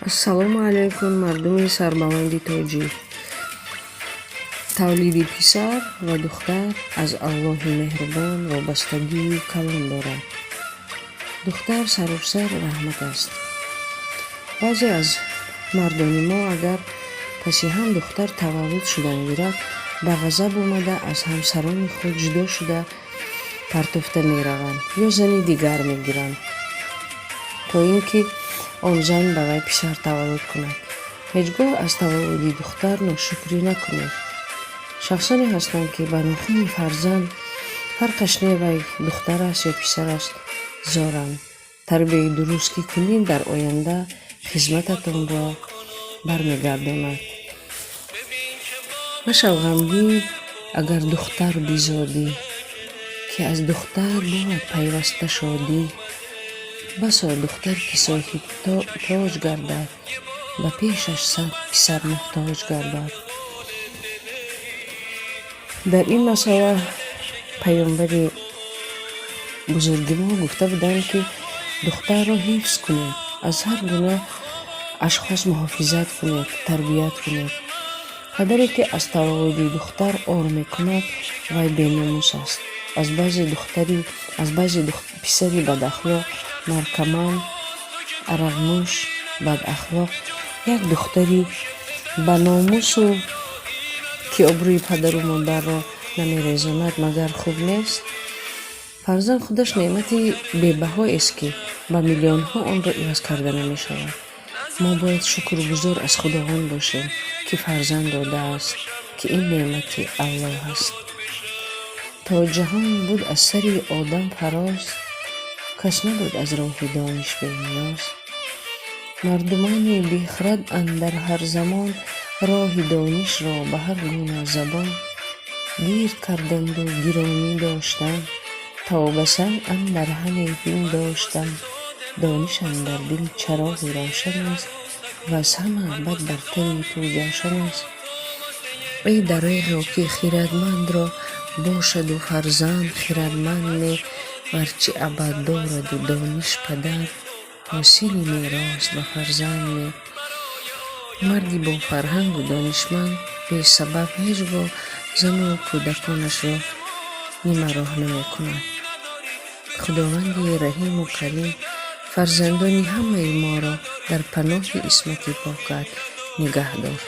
Ассалому алайкум, мардуми сарбаланди тоҷик! Тавлиди писар ва духтар аз Аллоҳи меҳрубон вобастагии калон дорад. Духтар саросар раҳмат аст. Баъзе аз мардони мо агар паси ҳам духтар таваллуд шудан гирад, ба ғазаб омада, аз ҳамсарони худ ҷудо шуда партофта мераванд ё зани дигар мегиранд, то ин ки он зан ба вай писар таваллуд кунад. Ҳеҷ гоҳ аз таваллуди духтар ношукрӣ накунед. Шахсоне ҳастанд, ки ба нохуни фарзанд, фарқаш не вай духтар аст ё писар аст, зоранд. Тарбияи дуруст ки кунед, дар оянда хизмататонро бармегардонад. Машав ғамгин, агар духтар бизодӣ, ки аз духтар бувад пайваста шодӣ. Басо духтар, ки соҳибтоҷ гардад, ба пешаш сад писар муҳтоҷ гардад. Дар ин масъала паёмбари бузурги мо гуфта буданд, ки духтарро ҳифз кунед, аз ҳар гуна ашхос муҳофизат кунед, тарбият кунед. Падаре, ки аз таваллуди духтар ор мекунад, вай беномус аст. Аз баъзе духтари, аз баъзе писари бадахлоқ, наркоман, арақнӯш, бадахлоқ як духтари баномусу, ки обрӯи падару модарро намерезонад, магар хуб нест? Фарзанд худаш неъмати бебаҳоест, ки ба миллионҳо онро иваз карда намешавад. Мо бояд шукргузор аз Худованд бошем, ки фарзанд додааст, ки ин неъмати Аллоҳ аст. То ҷаҳон буд аз сари Одам фароз, кас набуд аз роҳи дониш бениёз. Мардумони бехирад андар ҳар замон роҳи донишро ба ҳар гуна забон гирд карданду гиромӣ доштанд, то ба санг андар ҳаме пиндоштанд. Дониш андар дил чароғи равшан аст ва аз ҳама бад бартари ту ҷавшан аст. Эй дареғо, ки хирадмандро бошаду фарзанд хирадманд не, варчи абад дораду дониш падар, ҳосили мерос ба фарзанд не. Марди бофарҳангу донишманд бесабаб ҳеҷ гоҳ зану кӯдаконашро нимароҳ намекунад. Худованди раҳиму карим фарзандони ҳамаи моро дар паноҳи исмати покат нигаҳ дор.